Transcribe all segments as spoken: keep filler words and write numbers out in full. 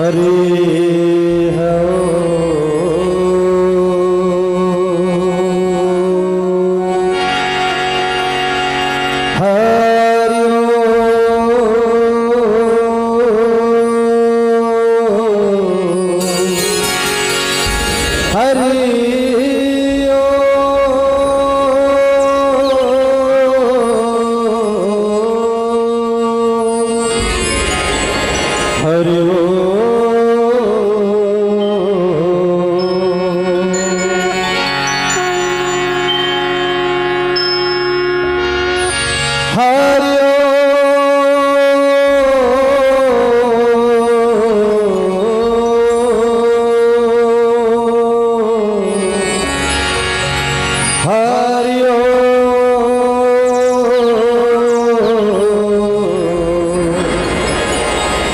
हरि हरि हरि हरि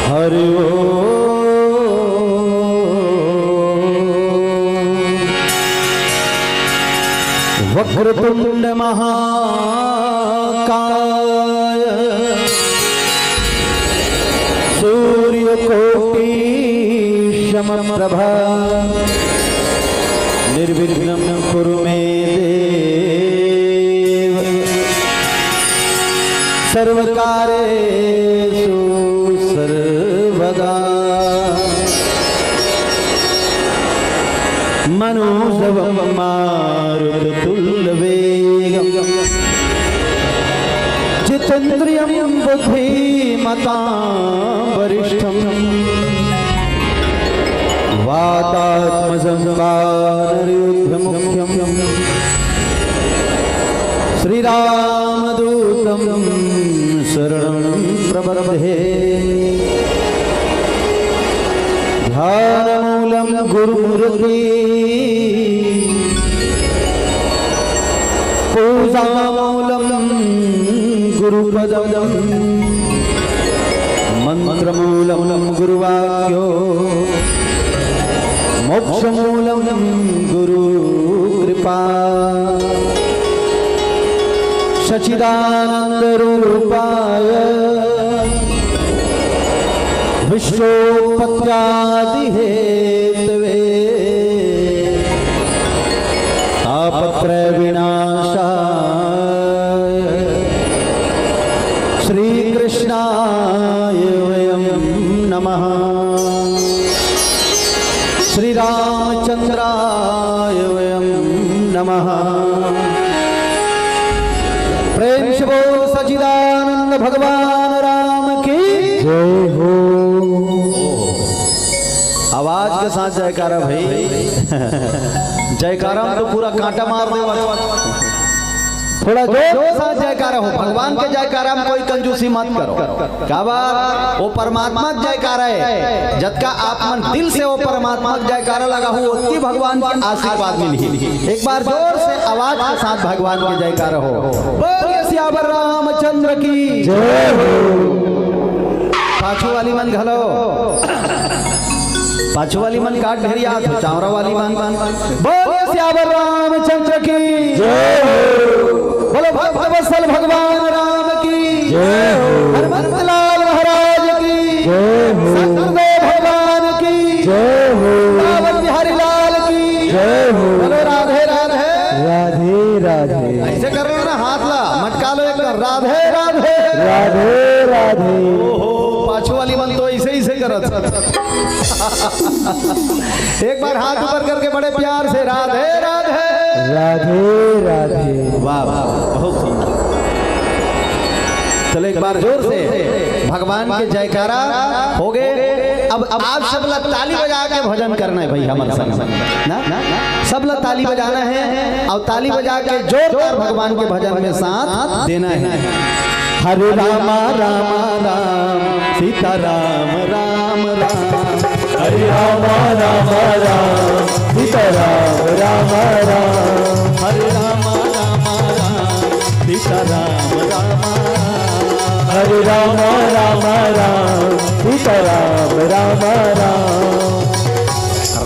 हरि ओम। वक्रतुंड महाकाय सूर्यकोटि समप्रभा निर्विघ्नं कुरु मे देव सर्वकार्येषु सर्वदा। मनोजवं मारुततुल्यवेगं जितेन्द्रियं बुद्धिमतां वरिष्ठं वातात्मजं वानरयूथमुख्यं श्रीरामदूतं शरणं प्रपद्ये। ध्यानमूलं गुरुमूर्ति पूजामूलं गुरुपदं मंत्रमूलं गुरुवाक्यो मोक्षमूलं गुरुकृपा। सच्चिदानन्दरूपाय विश्वोत्पत्त्यादिहेतवे तापत्रयविनाशाय श्रीकृष्णाय वयं नमः। श्रीरामचन्द्राय वयं नमः। प्रेम से बोल सच्चिदानंद भगवान राम की जय हो। आवाज के साथ जयकारा भाई। जयकारा में तो पूरा कांटा मार देवा। थोड़ा जोर के साथ जयकारा हो। भगवान के जयकारा में कोई कंजूसी मत करो। का बात? वो परमात्मा के जयकारा है। जतका आप मन दिल से वो परमात्मा के जयकारा लगाहू, ओतकी भगवान के आशीर्वाद मिलही। एक बार जोर से आवाज के साथ भगवान के जयकारा हो। बोलिए सियावर रामचंद्र की जय हो। पाछू वाली मन घलो, पाछू वाली मन काट ढेरिया तो चावरा वाली मन। बोलिए सियावर रामचंद्र की जय हो। बोलो भक्त वत्सल भगवान राम की जय हो। हनुमंत लाल महाराज की जय हो। शंकरदेव भगवान की जय हो। वृंदावन बिहारी लाल की जय हो। बोलो राधे राधे। राधे राधे। ऐसे करो ना, हाथ ला मटका लो एक बार, राधे राधे। राधे राधे। ओहो, पाछू वाली मन तो ऐसे ही से करत। एक बार हाथ ऊपर करके बड़े प्यार से राधे राधे। राधे राधे। वाह, वाह, बहुत सुंदर। चलो, एक बार जोर से भगवान के जयकारा हो गए। अब, अब आप सब ला ताली बजा के भजन करना है भाई, हमारे संग ना, सब ला ताली बजाना है और ताली बजा के जोरदार भगवान के भजन में साथ देना है। हरे रामा रामा राम, सीता राम राम राम। हरे रामा रामा राम, सीता राम राम राम। हरे रामा रामा राम, सीता राम राम राम। हरे रामा रामा राम, सीता राम राम राम।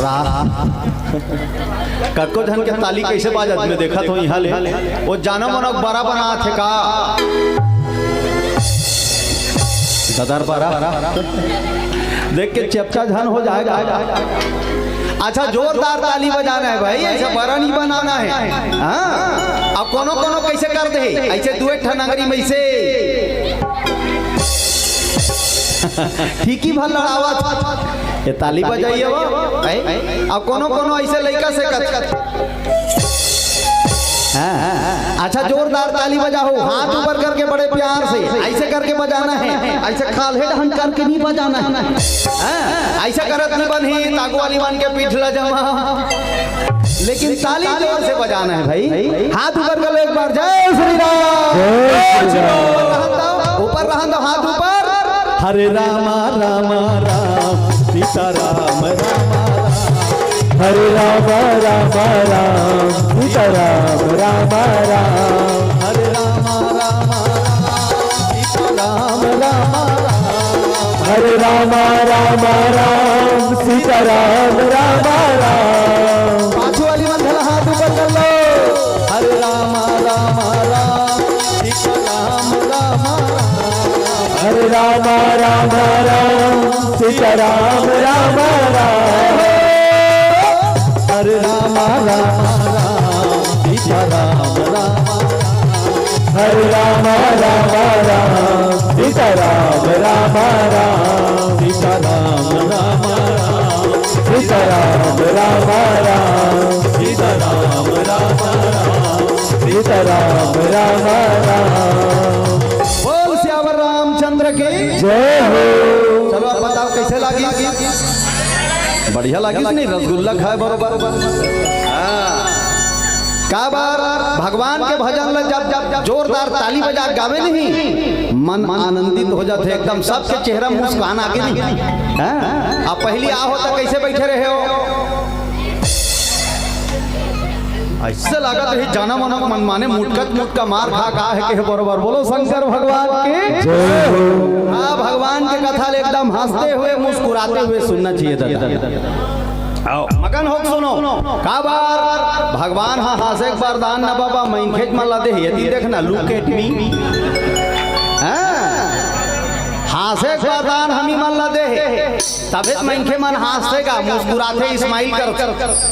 राम। कतको झन के ताली कैसे बाजत, मैं देखत हो इहाँ ले। वो जाना मना बड़ा बना थे का? सदर पारा देख के चेपचा झन हो जाएगा। अच्छा, जोरदार ताली बजाना है भाई, ऐसा बड़ा नहीं बनाना है। हाँ, अब कोनो कोनो कैसे कर दे, ऐसे दुए ठन अंगरी में से ठीक ही भर लड़ावत। ये ताली बजाइए वो, हैं? अब कोनो कोनो ऐसे लइका से कच। हाँ, हाँ, हाँ। अच्छा, जोरदार ताली बजाओ, हाथ ऊपर करके बड़े प्यार से ऐसे करके बजाना है, ऐसे खाल हेड हन करके नहीं बजाना है। हाँ, ऐसे करत नहीं बनही, ताकू वाली बन के पीठ ला जमा। लेकिन ताली जोर से बजाना है भाई। हाथ ऊपर कर लो एक बार, जय श्री राम। जय श्री राम। ऊपर रहन दो, ऊपर रहन दो, हाथ ऊपर। हरे रामा रामा राम, सीता राम रामा राम। हरे रामा रामा राम, सीता राम रामा राम। हरे रामा रामा राम, सीता राम रामा राम। हरे रामा रामा राम, सीता राम रामा राम। पाछू वाली मन घला हाथ ऊपर कर लो। हरे रामा रामा राम, सीता राम रामा राम। हरे रामा रामा राम, सीता राम रामा राम। हरे रामा रामा राम, सीता राम रामा राम। हरे रामा रामा राम, सीता राम रामा राम। सीता राम रामा राम, सीता राम रामा राम। सीता राम रामा राम, सीता राम रामा राम। बोल सियावर रामचंद्र की जय हो। चलो, अब बताओ कैसे लागी? बढ़िया लागिस नहीं? रसगुल्ला खाए बरोबर। हाँ। काबर भगवान के भजन ला जब, जब, जब जोरदार ताली बजा के गावे नहीं, मन आनंदित हो जाथे, एकदम सबके चेहरा मुस्कान आगे नहीं। हाँ? अब पहली आहो तो कैसे बैठे रहे हो? ऐसे लागत हे जाना मना मन माने मुटकत मुटका मार खा का हे के बरोबर। बोलो शंकर भगवान की जय हो। हाँ, भगवान के कथा ले एकदम हंसते हुए मुस्कुराते हुए सुनना चाहिए दादा। आओ, मगन होके सुनो। काबर भगवान हा हासे के वरदान न बाबा, मनखे मन ला दे हे। यदि देखना, look at me। हाँ, हासे के वरदान हमी मन ला दे हे। तभे तो मनखे मन हांसथे का, मुस्कुराथे, smile करथे।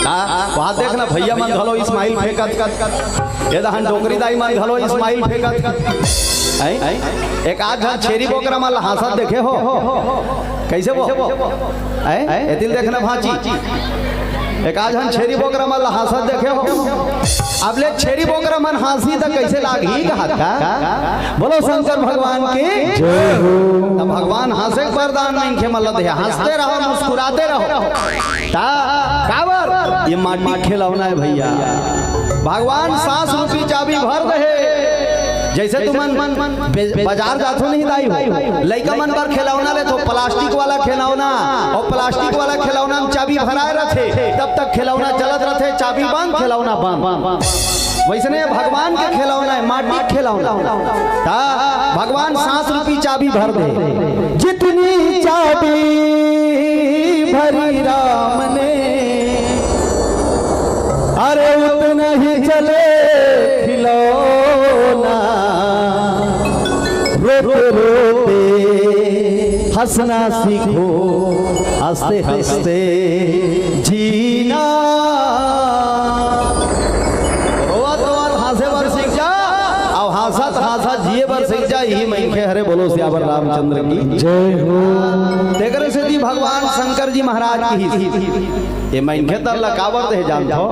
हाँ, वहाँ देखना भैया मन घलो smile फेंकत। ये दहन डोकरी दाई मन घलो smile फेंकत। हैं? एक आध झन छेरी बोकरा मन ला हांसत देखे हो? कैसे वो? हैं? एती ल देखना भांची। एक आध झन छेरी बोकरा मन ला हांसत देखे हो? अब ले छेरी बोकरा मन हांसी त कैसे लागही कहत का? बोलो शंकर भगवान की जय हो। त भगवान हांसे के वरदान मनखे मन ला दे, हंसते रहो, मुस्कुराते रहो। ता काबर? ये माटी के खिलौना हे भैया। भगवान सांस रूपी चाबी भर दे हे। जैसे तुमन बे-, बाजार जाथो नहीं दाई हो, लइका मन बर खिलौना लेथो, plastic वाला खिलौना, अउ plastic वाला खिलौना में चाबी भराए रथे, तब तक खिलौना चलत रथे, चाबी बंद, खिलौना बंद। वैसने भगवान के खिलौना हे, माटी के खिलौना। ता भगवान सांस रूपी चाबी भर दे। जितनी चाबी भरी राम ने, अरे उतना ही चले खिलौना। रोते रोते हंसना सीखो, हंसते हंसते जीना। रोवत रोवत हंसे बर सीख जा, अउ हंसत हंसत जिए बर सीख जा। इही मनखे हरे, बोलो सियावर रामचंद्र की जय हो। तेकरे सेती भगवान शंकर जी महाराज की ये मनखे तन ला काबर दे हे जानथो?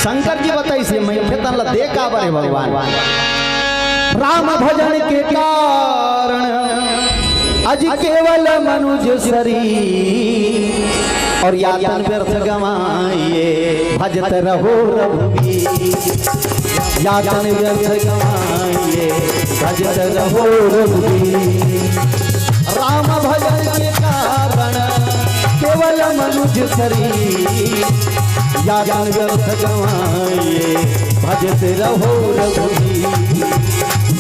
शंकर जी बताइस हे मनखे तन ला दे काबर हे भगवान। राम भजन के कारण अज केवल मनुज शरीर, अउ या तन व्यर्थ गंवाए भजत रहो रघुबीर। या तन व्यर्थ गंवाए भजत रहो रघुबीर। राम भजन के कारण केवल मनुज शरीर। या तन व्यर्थ गंवाए भजत रहो रघुबीर।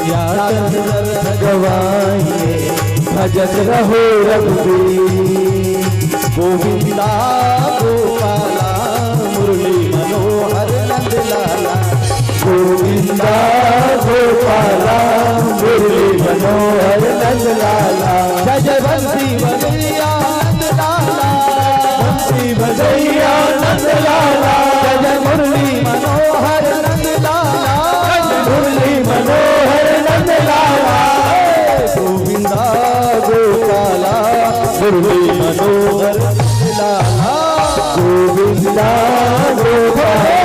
या तन व्यर्थ गंवाए भजत रहो रघुबीर। गोविंदा गोपाला मुरली मनोहर नंद लाला। गोविंदा गोपाला मुरली मनोहर नंद लाला, जय जय बंसी बजैया नंद लाला, बंसी बजैया नंद लाला, जय जय मुरली मनोहर नंद लाला, जय जय मुरली मनोहर नंद लाला, गोविंदा गोपाला, मुरली मनोहर नंद लाला, गोविंदा गोपाला,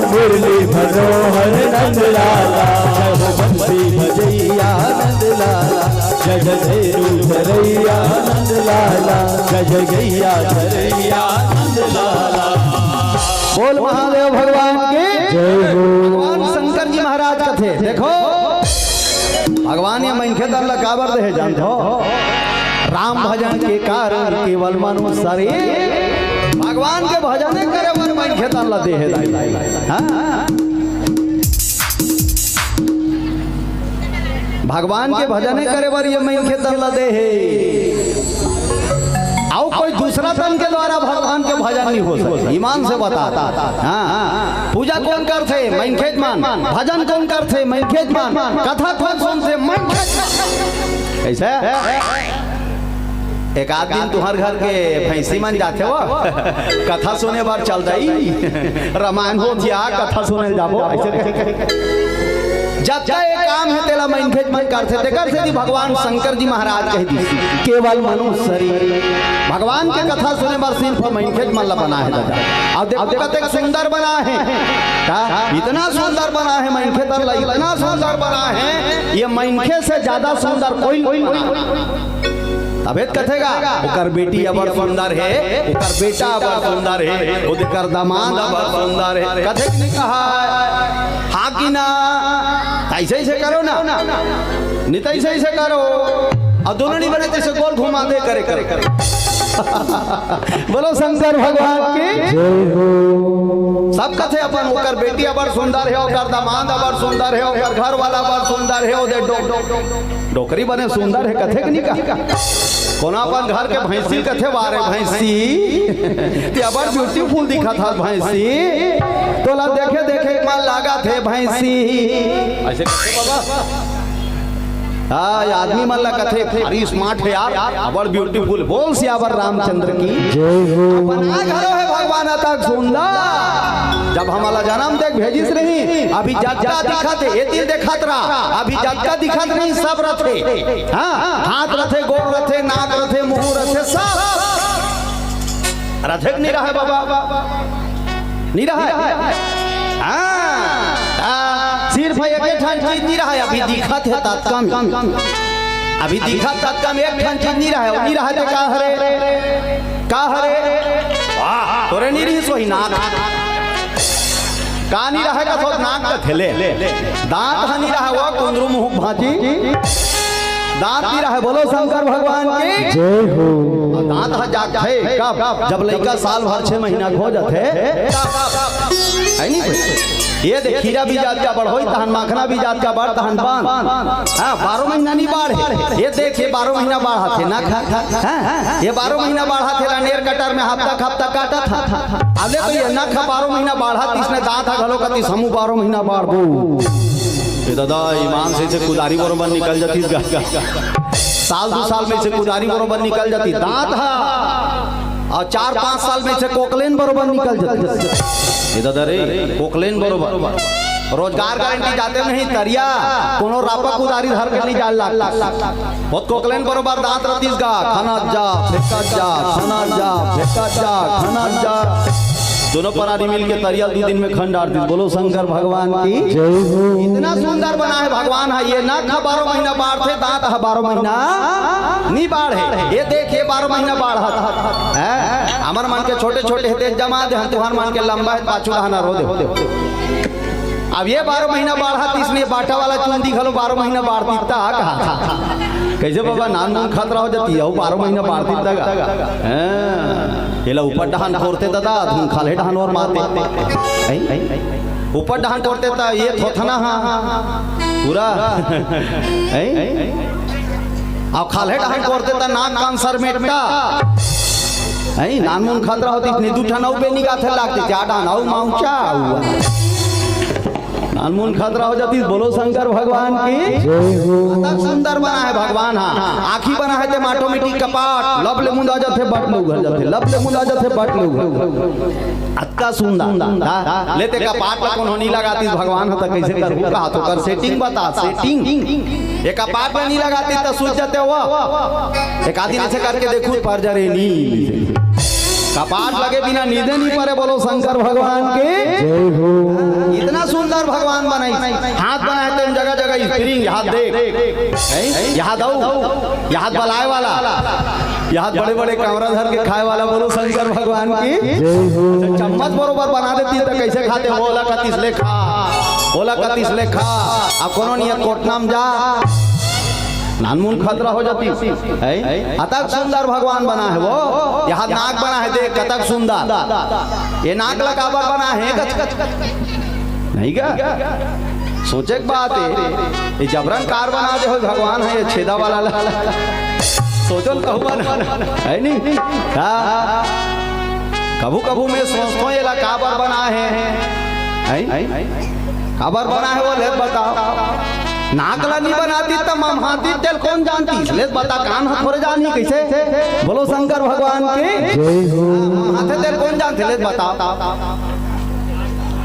मुरली मनोहर नंद लाला, जय हो बंसी बजैया नंद लाला, जय जय भैरू धरैया नंद लाला, जय जय गैया धरैया नंद लाला। बोल महादेव भगवान की जय हो। भगवान शंकर जी महाराज कथे, देखो, भगवान ये मनखे तन ला काबर देहे जानथो? राम भजन के कारण केवल मनुष्य शरीर। भगवान के भजन करे बर मनखे तन ला देहे दाई। हाँ? भगवान के भजन करे बर ये मनखे तन ला देहे। अउ कोई दूसरा तन के द्वारा भगवान के भजन नहीं हो सकता। ईमान से बता। हाँ, हाँ। पूजा कोन करथे? मनखेच मन। भजन कोन करथे? मनखेच मन। कथा कोन सुनथे? मनखेच मन। ऐसे? एक आध दिन तुम्हार घर के भैंसी मन जाथे वो, कथा सुने बर चल दई, रामायण होत या, कथा सुने जाबो, ऐसे कहे। जतका ये काम हे, तेला मनखेच मन करथे, तेकर सेती भगवान शंकर जी महाराज कह दी, केवल मनुष्य शरीर। भगवान के कथा सुने बर सिर्फ मनखेच मन ला बना हे दादा। अब देखो, कतेक सुंदर बना हे। का? इतना सुंदर बना हे मनखे तन ला, इतना सुंदर बना हे, ये मनखे से ज्यादा सुंदर कोई नहीं बना। तभे त कथे गा, ओकर बेटी अबड़ सुंदर हे, ओकर बेटा अबड़ सुंदर हे, ओकर दमाद अबड़ सुंदर हे। कथे कि नहीं कहा हे? हाँ कि ना? ऐसे, ऐसे करो ना, नहीं तो ऐसे, ऐसे करो। अउ दोनों नहीं बने तो ऐसे गोल घुमा दे करे, करे, करे। बोलो शंकर भगवान की जय हो। सब कथे अपन, ओकर बेटी अबड़ सुंदर हे, ओकर दमाद अबड़ सुंदर हे, ओकर घर वाला अबड़ सुंदर हे, ओदे डो-, डो-, डोकरी बने सुंदर हे, कथे कि नहीं कहा? कोनो अपन घर के भैंसी कथे, "वाह रे भैंसी, ते अबड़ beautiful दिखत हस भैंसी, तोला देखे देखे मन लागत हे भैंसी।" ऐसे कथे बाबा। हाँ, ये आदमी मन ला कथे, "भारी smart हे यार, अबड़ beautiful।" बोल सियावर रामचंद्र की जय हो। बना घलो हे भगवान अतक सुंदर। जब हमला जन्म देके भेजिस रही, अभी जतका दिखत हे, ये दिल देखत रहा, अभी जतका दिखत नहीं, सब रथे। हाँ, हाथ रथे, गोड़ रथे, नाक रथे, मुंह रथे, सब रथे कि नहीं रहे बाबा? नहीं रहे। हाँ, हाँ, सिर्फ एक ठन चीज नहीं रहे, अभी दिखत हे ततका में। अभी दिखत ततका में एक ठन चीज नहीं रहे, वो नहीं रहे ते का हरे? का हरे? वाह, तोरे नहीं रही सोही नाक। का नहीं रहे का सोच नाक का थेले। दांत ह नहीं रहे वो कुंदरू मुंह भाजी। दांत नहीं रहे, बोलो शंकर भगवान की जय हो। दांत ह जागथे कब? जब लइका साल भर छह महीना के हो जाथे। है नहीं? ये देख, खीरा भी जात का बड़ होई, तहन माखना भी जात का बड़, तहन पान। हाँ, बारह महीना नहीं बाढ़े। ये देख, ये बारह महीना बाढ़ा थे ना खा। हाँ, ये बारह महीना बाढ़ा थे, ला नेर कटर में हफ्ता हफ्ता काटा था। अबले तो ये ना खा, बारह महीना बाढ़ा, तीसने दांत हा घलो कती समूह बारह महीना बाढ़बो। ए दादा, ईमान से इसे कुदारी बरोबर निकल जाती गा। साल दू साल में इसे कुदारी बरोबर निकल जाती। दांत हा अउ चार पांच साल में इसे कोकलेन बरोबर निकल जाती। ए दादा रे, कोकलेन बरोबर। रोजगार गारंटी जाते नहीं तरिया, कोनो रापा कुदारी धर के नहीं जाए लाग। बहुत कोकलेन बरोबर दांत रतीस गा, खनत जा, फेंकत जा, खनत जा, फेंकत जा, खनत जा। दोनों परानी मिल के तरिया दू दिन में खन डार दिस। बोलो शंकर भगवान की जय हो। इतना सुंदर बना है भगवान है, ये नाक ह बारह महीना बाढ़थे, दांत ह बारह महीना नहीं बाढ़े। ये देख, ये बारह महीना बाढ़त है। हमर मन के छोटे छोटे हे, ते जमा दे, हम तुहार मन के लंबा हे, पाछू रहना रो दे। अब ये बारह महीना बाढ़ा, तीसने बाटा वाला चुंदी घलो बारह महीना बाढ़ती ता कहा। कैसे बाबा, नान मुन खतरा हो जाती है, वो बारह महीना बाढ़ती ता का। हाँ, एला ऊपर डहान फोरते दादा, तुम खाले डहान और मारते। हैं? ऊपर डहान फोरते ता, ये थोथना हा, पूरा। हैं? अउ खाल्हे डहान कोरते त नाक कान सर मेट्टा। हैं, नानमुन खतरा होती, इतनी दू ठन अउ बेनी गाथे लागते, चार डहान अउ माउचा हुआ। अनमोल खतरा हो जाती, बोलो शंकर भगवान की। जय हो। अतक सुंदर बना है भगवान, हाँ। आँखी बना है तेमा ऑटोमेटिक कपाट, लब ले मुंदा जाथे, बट ले उघर जाथे, लब ले मुंदा जाथे, बट ले उघर जाथे। अतका सुंदर। हाँ? ले ते कपाट ला कोनो नहीं लगाती भगवान, हाँ, त कैसे करहूँ कहा तो कर सेटिंग बता, सेटिंग। ये कपाट ला नहीं लगाती त सूझ जाते हो। एक आदमी ऐसे करके देखू, पर जा रे नी। कपाट लगे बिना नींदे नहीं परे, बोलो शंकर भगवान की। जय हो। इतना सुंदर भगवान बनाई, हाथ बनाए तेम जगह जगह स्प्रिंग, हाथ देख, हैं? यहाँ दऊ, यहाँ बलाए वाला, यहाँ बड़े बड़े कमरा धर के खाए वाला, बोलो शंकर भगवान की। जय हो। चम्मच बरोबर बना देती त कैसे खाते? ओला कतिस ले खा, ओला कतिस ले खा। अब कोनो नहीं है, कोटना में जा। नानमुन खतरा हो जाती है। अतक सुंदर भगवान बना है वो, यहाँ नाक बना है, देख कतक सुंदर। ये नाक ला काबर बना है? कच, कच, कच। नहीं का? सोचे के बात है, ये जबरन कार बना दे हो भगवान है, ये छेदा वाला ला। सोचल कहू बना है नहीं? हाँ। कभू कभू मैं सोचता हूँ, ये ला काबर बना है? हैं? काबर बना है वो ले बताओ। नाक ला नहीं बनाती त ममहाती तेल कौन जानती? ले बता, कान हाथ थोड़े जानी कैसे? बोलो शंकर भगवान की। जय हो। ममहाते तेल कौन जानते? ले बताओ।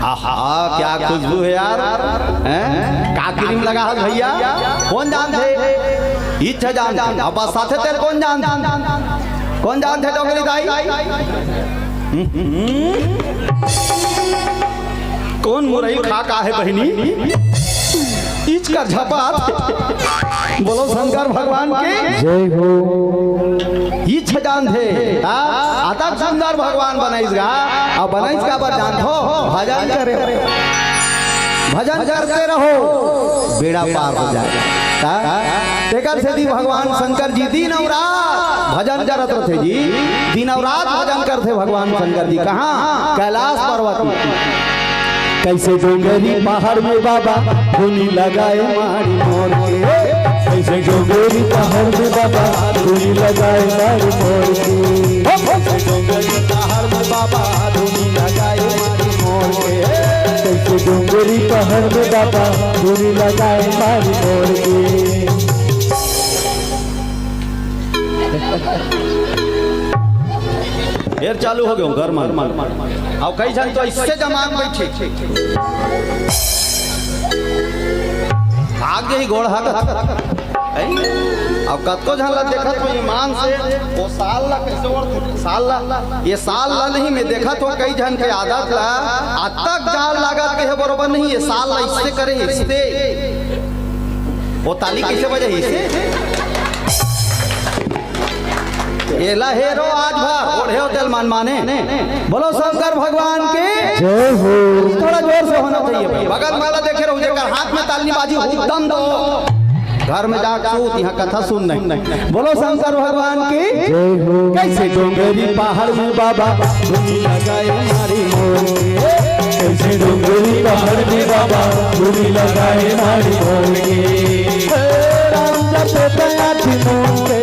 आहा, क्या खुशबू है यार, हैं? का क्रीम लगा है भैया? कौन जानते? इच्छा जानते। अब बस साथे तेल कौन जानते? कौन जानते डोकरी दाई? कौन मुरई खा का है बहिनी? इच कर झपात। बोलो शंकर भगवान की। जय हो। इच जान थे। हाँ? अतक सुंदर भगवान बनाइस गा। अब बनाइस काबर जान थो? भजन करे। भजन करते रहो, बेड़ा पार हो जाए। हाँ? तेकर सेती भगवान शंकर जी दिन अउ रात भजन करत रथे जी, दिन अउ रात भजन करथे भगवान शंकर जी। कहाँ? कैलाश पर्वत में। कैसे डोंगरी पहाड़ में बाबा धुनी लगाए मारी मोर के, कैसे डोंगरी पहाड़ में बाबा धुनी लगाए मारी मोर के, कैसे डोंगरी पहाड़ में बाबा धुनी लगाए मारी मोर के, कैसे डोंगरी पहाड़ में बाबा धुनी लगाए मारी मोर के। फेर चालू हो गयो घर मन। अब कई झन तो इससे जमान बैठे। भाग जाही गोड़ हाथ। हैं? अब कतको झन ला देखत हो ईमान से, वो साल ला कैसे ओढ़, साल ला, ये साल ला नहीं, मैं देखत हो कई झन के आदत ला, अतक जाड़ लागत के हे बरोबर नहीं, ये साल ला इससे करे, इससे। वो ताली कैसे बजे, इससे? एला हेरो आज भर, ओढ़े हो तेल मन माने। बोलो शंकर भगवान की। जय हो। थोड़ा जोर से होना चाहिए भाई। बगल वाला देखे रहो, जेकर हाथ में ताली बाजी हो, दम दो। घर में जाके सूत, यहाँ कथा सुन नहीं। बोलो शंकर भगवान की। जय हो। कैसे डोंगरी पहाड़ में बाबा धुनी लगाए मारी मोर के, कैसे डोंगरी पहाड़ में बाबा धुनी लगाए मारी मोर के। हे राम जपे तया थी मोर के,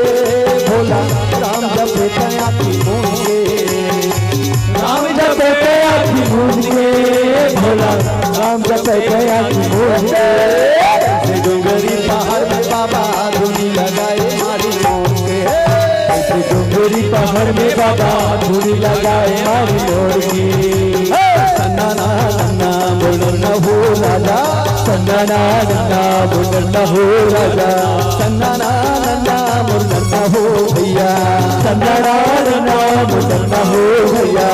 भोला राम जपे तया थी मोर के, राम जपे तया थी मोर के, भोला राम जपे तया थी मोर के। कैसे डोंगरी पहाड़ में बाबा धुनी लगाए मारी मोर के, कैसे डोंगरी पहाड़ में बाबा धुनी लगाए मारी मोर के। सन्ना ना सन्ना बोलो न हो राजा, सन्ना ना सन्ना बोलो न हो राजा, सन्ना ना सन्ना बोलो न हो भैया, सन्ना ना सन्ना बोलो न हो भैया,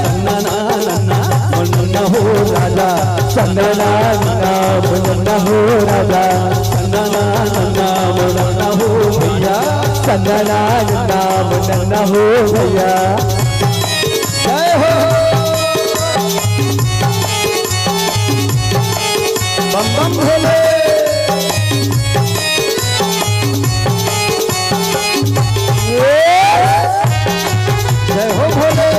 सन्ना ना सन्ना बोलो न हो राजा, सन्ना ना सन्ना बोलो न हो राजा, सन्ना ना सन्ना बोलो न हो भैया, सन्ना ना सन्ना बोलो न हो भैया। जय हो। बम बम भोले। जय हो भोले।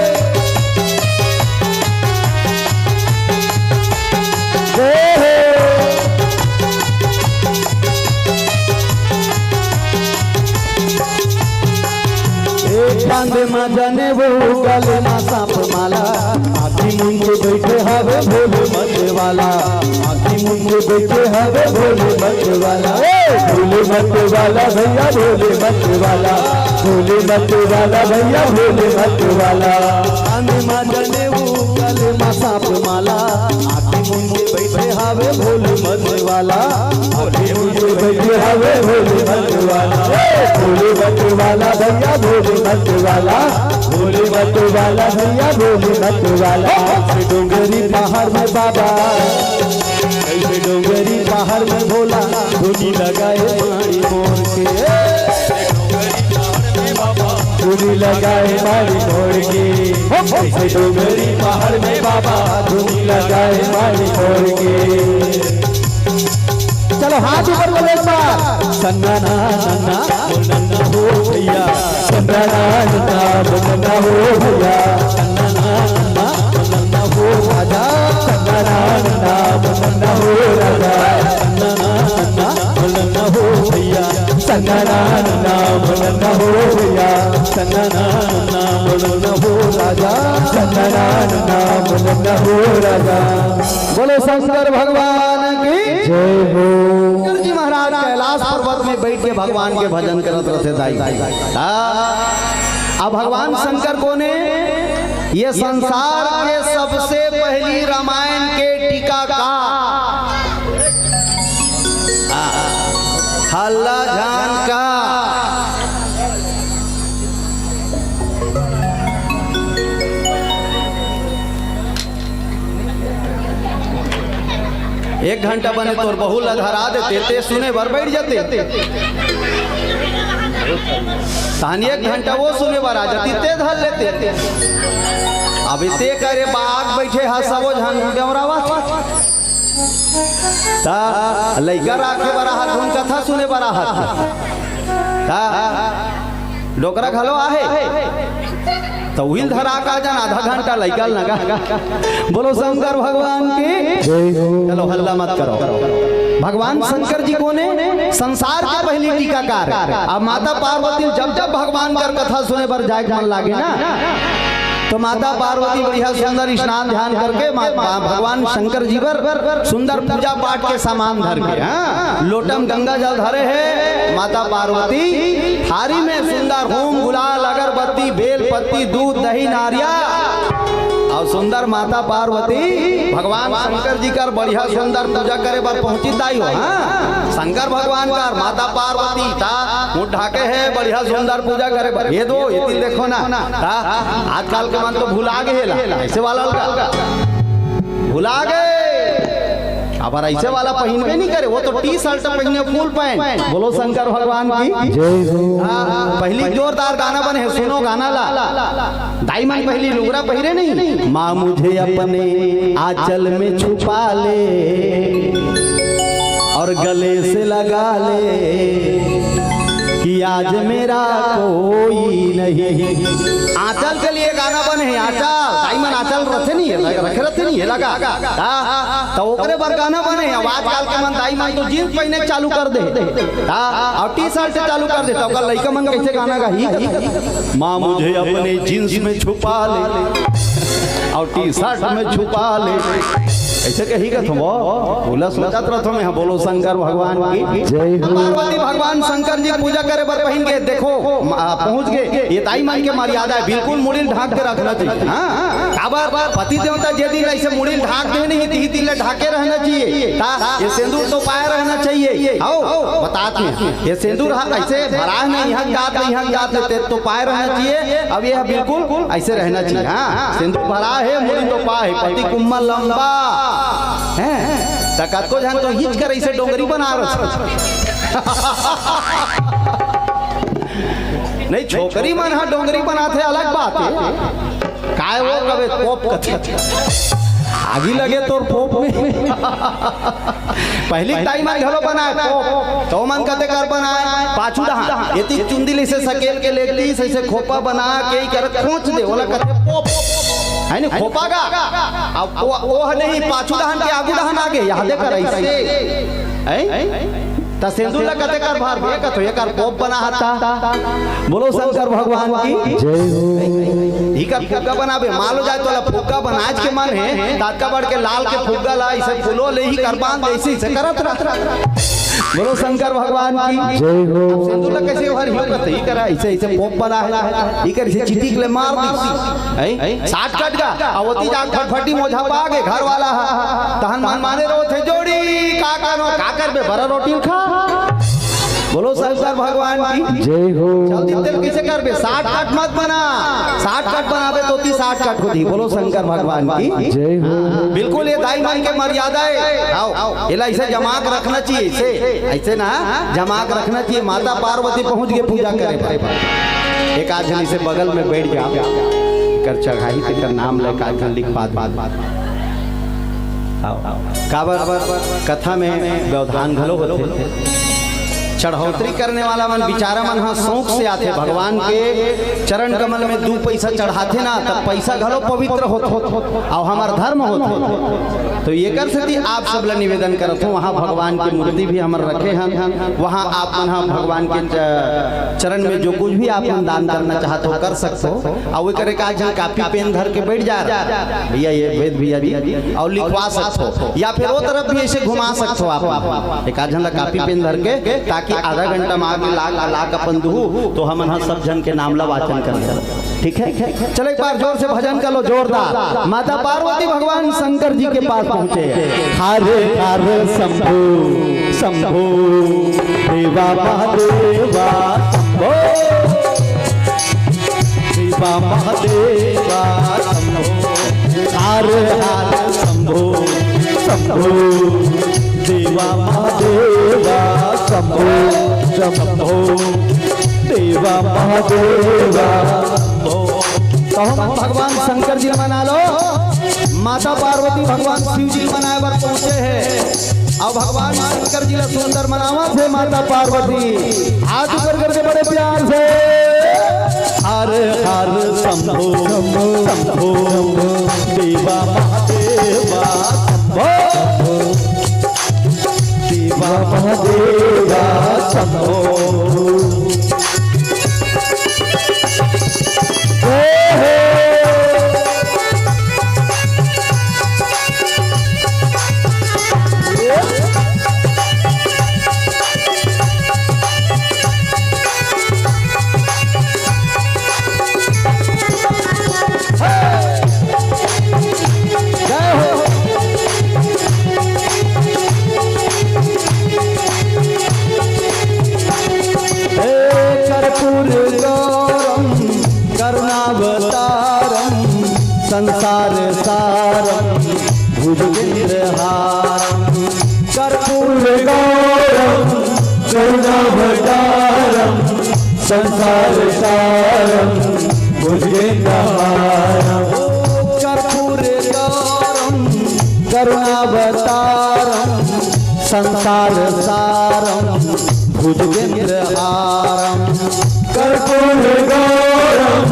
जय हो। एक चांद मा जनेऊ, गले मा सांप माला, आँखी मूंद के बैठे हवे भोले मत वाला। आँखी मूंद के बैठे हवे भोले मत वाला। ए, भोले मत वाला भैया, भोले मत वाला। भोले मत वाला भैया, भोले मत वाला। चांद मा जनेऊ, गले मा सांप माला, आँखी मूंद के बैठे हवे भोले मत वाला। आँखी मूंद के बैठे हवे भोले मत वाला। ए, भोले मत वाला भैया, भोले मत वाला। भोले मत वाला भैया, भोले मत वाला। कैसे डोंगरी पहाड़ में बाबा, कैसे डोंगरी पहाड़ में भोला, धुनी लगाए पानी मोर के। धुनी लगाए पानी मोर के। कैसे डोंगरी पहाड़ में बाबा, धुनी लगाए पानी मोर के। चलो, हाथ ऊपर बोलो एक बार। सन्ना ना नन्ना, ओ नन्ना हो भैया। सन्ना ना नन्ना, ओ नन्ना हो भैया। सन्ना ना नन्ना, ओ नन्ना हो राजा। सन्ना ना नन्ना, ओ नन्ना हो राजा। सन्ना ना नन्ना, ओ नन्ना हो भैया। सन्ना ना नन्ना, ओ नन्ना हो भैया। सन्ना ना नन्ना, ओ नन्ना हो राजा। सन्ना ना नन्ना, ओ नन्ना हो राजा। बोलो शंकर भगवान की जय हो। शंकर जी महाराज कैलाश पर्वत में बैठ के भगवान के भजन करत रहते दाई। हाँ। अब भगवान शंकर कौन है? ये संसार के सबसे पहली रामायण के टीकाकार। हाँ। हल्ला झान का। एक घंटा बने तोर बहू ला धरा देते, ते सुने बर बैठ जाते। तहन एक घंटा वो सुने बर आ जाती, ते धर लेते। अभी ते करे बाग बैठे हा, सबो झन बेवरावा। ता लइका राखे बर आहत, धुन कथा सुने बर आहत। ता डोकरा घलो आहे। त उहिल धरा का जन आधा घंटा लइका लगा। बोलो शंकर भगवान की जय हो। चलो हल्ला मत करो। भगवान शंकर जी कौन है? संसार के पहली टीकाकार। अब माता पार्वती जब जब भगवान कर कथा सुने बर जाए के मन लागे ना, तो माता पार्वती बढ़िया सुंदर स्नान ध्यान करके मा-, मा-, भगवान शंकर जी बर सुंदर पूजा पाठ के सामान धर के, हाँ, लोटम गंगा जल धरे है माता पार्वती, थारी में सुंदर होम गुलाल अगरबत्ती बेल पत्ती दूध दही नारिया और सुंदर माता पार्वती भगवान शंकर जी कर बढ़िया सुंदर पूजा करे बर पहुंची दाई हो। हाँ, शंकर भगवान कर माता पार्वती ता मुंह ढाके है बढ़िया सुंदर पूजा करे बर। ये दो ये तीन देखो ना। ता आजकल के मन तो भुला गए ला, ऐसे वाला लगा भुला गए। अब ऐसे वाला पहिनबे नहीं करे, वो तो टी शर्ट पहिने, फुल पैंट। बोलो शंकर भगवान की जय हो। हाँ, पहली जोरदार गाना बने है, सुनो गाना ला। दाई मन पहली लुगरा पहिरे नहीं, माँ मुझे अपने आंचल में छुपा ले और गले से लगा ले कि आज मेरा कोई नहीं। आंचल के लिए गाना बने है, आंचल। दाई मन आंचल रखे नहीं है, रखे रखे नहीं है लगा। हाँ, तो ओकरे बर गाना बने है। अब आजकल के मन दाई मन तो जींस पहने चालू कर दे, हाँ, और टी शर्ट चालू कर दे, तो ओकर लइका मन कैसे गाना गाही? माँ मुझे अपने जींस में छुपा ले और टी शर्ट में छुपा ले, ऐसे कही का तुम बोला सोचत रह तुम। हाँ, बोलो शंकर भगवान की जय हो। पार्वती भगवान शंकर जी पूजा करे बर पहिन के देखो, आ, पहुंच गए ये दाई मन के मर्यादा है, बिल्कुल मुड़ी ढाक के रखना चाहिए। हाँ, काबर पति देवता जे दिन ऐसे मुड़ी ढाक दे नहीं, ती दिन ले ढाके रहना चाहिए। ता ये सिंदूर तो पाए रहना चाहिए। आओ बतात में ये सिंदूर हा-, ऐसे भरा नहीं, यहाँ जात नहीं, यहाँ जात लेते तो पाए रहना चाहिए। अब ये बिल्कुल ऐसे रहना चाहिए। हाँ, सिंदूर भरा है, मुड़ी तो पाए, पति कुम्मा लंबा है। त कतको झन तो हिच कर ऐसे डोंगरी बना रहे। नहीं, छोकरी मन हा डोंगरी बनाथे, अलग बात है। काय वो कबे पोप कथे। आगी लगे तोर पोप में। पहली दाई मन घलो बनाए पोप, तो मन कते कर बनाए पाछू डहान। एती चुंदी ले से सकेल के लेती, से, से खोपा बना के ही कर खोंच दे, ओला कथे पोप। है नी, खोपा का? अब वो, वो नहीं, पाछू डहान के आगू डहान आगे, याद कर ऐसे। हैं? त सेंदुर ला कते कर भरबे? कथो एकर पोप बना हता। बोलो शंकर भगवान की जय हो। इकर फुग्गा बनाबे, मान लो जाए तोला फुग्गा बनाए के मन हे, त अतका बड़ के लाल के फुग्गा ला इसे फूलो ले ही कर बांध दे, इसे, इसे करत रह। बोलो शंकर भगवान की जय हो। सेंदुर ला कैसे भर ही करत ही करा, इसे, इसे पोप बना हे, इकर इसे चिटिक ले मार दी। हैं? साठ कट गा, अवती जाग फटफटी मोझा पागे घर वाला हा। तहन मन माने रो थे जोड़ी, का कानो, का करबे, बरा रोटी खा। बोलो शंकर भगवान की जय हो। जल्दी तेल कैसे करबे? साठ कट मत बना, साठ कट बनाबे तो ती साठ कट होती। बोलो शंकर भगवान की जय हो। बिल्कुल, ये दाई मन के मर्यादा है। आओ, एला ऐसे जमा के रखना चाहिए, ऐसे, ऐसे ना जमा के रखना चाहिए। माता पार्वती पहुंच गए पूजा करे बर। एक आध झन इसे बगल में बैठ जा, कर चढ़ाई तेकर नाम ले, एक आध झन लिख पात। आओ, काबर कथा में व्यवधान घलो होथे। चढ़ौतरी करने वाला मन, बिचारा मन ह शौक से आथे भगवान के चरण कमल में, दू पैसा चढ़ाथे ना, तब पैसा घलो पवित्र होथे, अउ हमर धर्म होथे। तो एकर सेती आप सब ला निवेदन करत हूँ, वहाँ भगवान के मूर्ति भी हमर रखे हन, वहाँ आप मन ह भगवान के च-, चरण में जो कुछ भी आप मन दान करना चाहत हो, कर सकत हो। अउ एकर एक आध झन कापी पेन धर के बैठ जा रहा भैया, ये वेद भैया जी, अउ लिखवा सकत हो, या फिर वो तरफ भी ऐसे घुमा सकत हो आप। एक आध झन ला कापी पेन धर के, ताकि आधा घंटा में आके लाग, लाग अपन दुहू, तो हमन ह सब झन के नाम ला वाचन कर लेबो। ठीक है, चलो एक बार जोर से भजन कर लो, जोरदार। माता पार्वती भगवान शंकर जी के पास पहुंचे। हर हर शंभो शंभो देवा महादेवा शंभो। देवा महादेवा शंभो। हर हर शंभो शंभो देवा महादेवा शंभो। शंभो देवा महादेवा शंभो। तो हम भगवान शंकर जी ला मना लो, माता पार्वती भगवान शिव जी ला मनाए बर पहुंचे हे। अब भगवान शंकर जी ला सुंदर मनावत हे माता पार्वती। हाथ ऊपर करके बड़े प्यार से, हर हर शंभो शंभो देवा महादेवा शंभो। देवा महादेवा शंभो। जय हो। जय हो। हे कर्पूर गौरम करुणावतारम संसार सारम भुजगेंद्र हारम। कर्पूर गौरम करुणावतारम संसार सारम भुजगेंद्र हारम। कर्पूर गौरम करुणावतारम संसार सारम भुजगेंद्र हारम। कर्पूर गौरम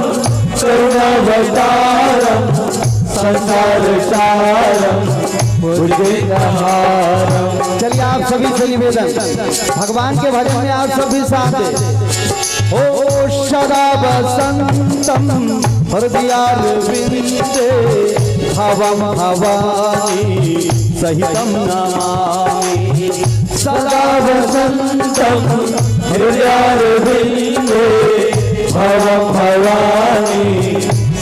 करुणावतारम संसार सारम भुजगेंद्र हारम। चलिए, आप सभी से निवेदन, भगवान के भजन में आप सब भी साथ दें। ओ सदा वसंतम हृदयारविंदे भवम भवानी सहितम नमामि। सदा वसंतम हृदयारविंदे भवम भवानी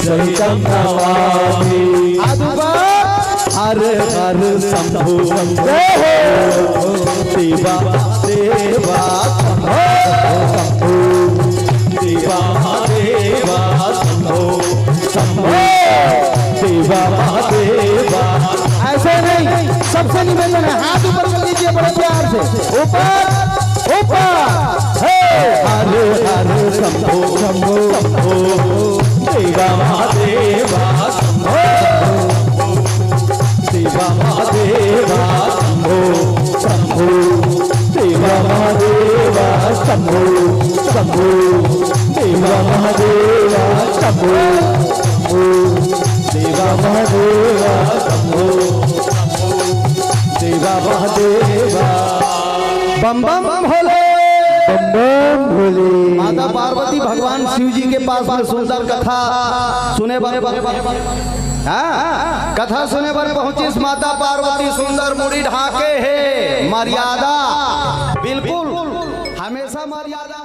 सहितम नमामि। आदुबा हर हर शंभो शंभो। देवा देवा शंभो शंभो। देवा देवा शंभो शंभो। देवा देवा। ऐसे नहीं, सबसे निवेदन है, हाथ ऊपर कर लीजिए बड़े प्यार से। ऊपर, ऊपर। हे। हर हर शंभो शंभो शंभो। देवा महादेवा शंभो। देवा महादेवा शंभो शंभो। देवा महादेवा शंभो शंभो। देवा महादेवा शंभो शंभो। देवा महादेवा शंभो शंभो। देवा महादेवा। Bomb bomb. माता पार्वती भगवान शिव जी के पास में सुंदर कथा सुने बर, हाँ, कथा सुने बर पहुंचिस। माता पार्वती सुंदर मुड़ी ढाके हे, मर्यादा बिल्कुल हमेशा मर्यादा।